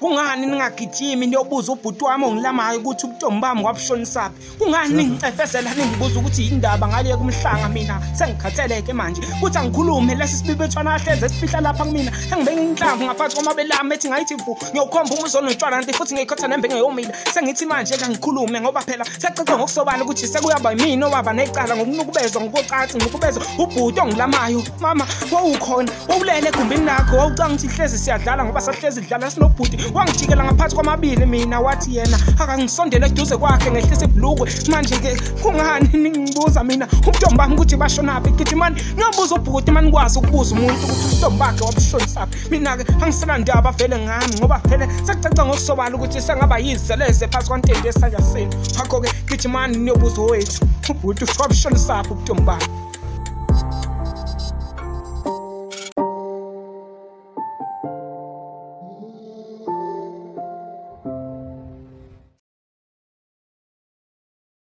Kungani ningagijimi niyobuza ubhuti wami ongilamayo ukuthi ubuntombi bami wabushonisaphi? Kungani ningicefezela ningibuza ukuthi indaba ngale kumhlanga? Mina sengikhatheleke manje kuthi angikhulume lesi sibibethwana ahleze esifihla lapha kumina, engibeke inhlamvu ngaphansi kwamabele ami ethi ngayithi vu ngiyokhomba umuzi onotshwala kanti futhi ngiyikhotha nembe ngeyomile. Sengithi manje kangikhulume ngoba phela sekucaca ngokusobala ukuthi sekuyaba yimina owaba necala ngokunukubezwa ngokocansi, nginukubezwa ubhuti ongilamayo. Mama, wawukhona, wawulele egumbini lakho, wawucanga ukuthi hlezi siyadlala ngoba sahlezi dlala sinobhuti. Wangijikela ngaphansi kwamabili mina, wathi yena akangisondele eduze kwakhe ngehlisa ibhlukwe. Manje-ke kungani ningibuza mina ubuntombi bami ukuthi bashonaphi? Gijimani niyobuza ubhuti manikwazi ukubuza umuntu ukuthi ubuntombi bakhe wabushonisaphi. Mina-ke angisenandaba vele ngami ngoba vele sekucaca ngokusobala ukuthi sengaba yizeleze phakathi kwantende esandla senu. Ngakho-ke gijimani niyobuza owethu ubhuti wabushonisaphi ubuntombi bakhe.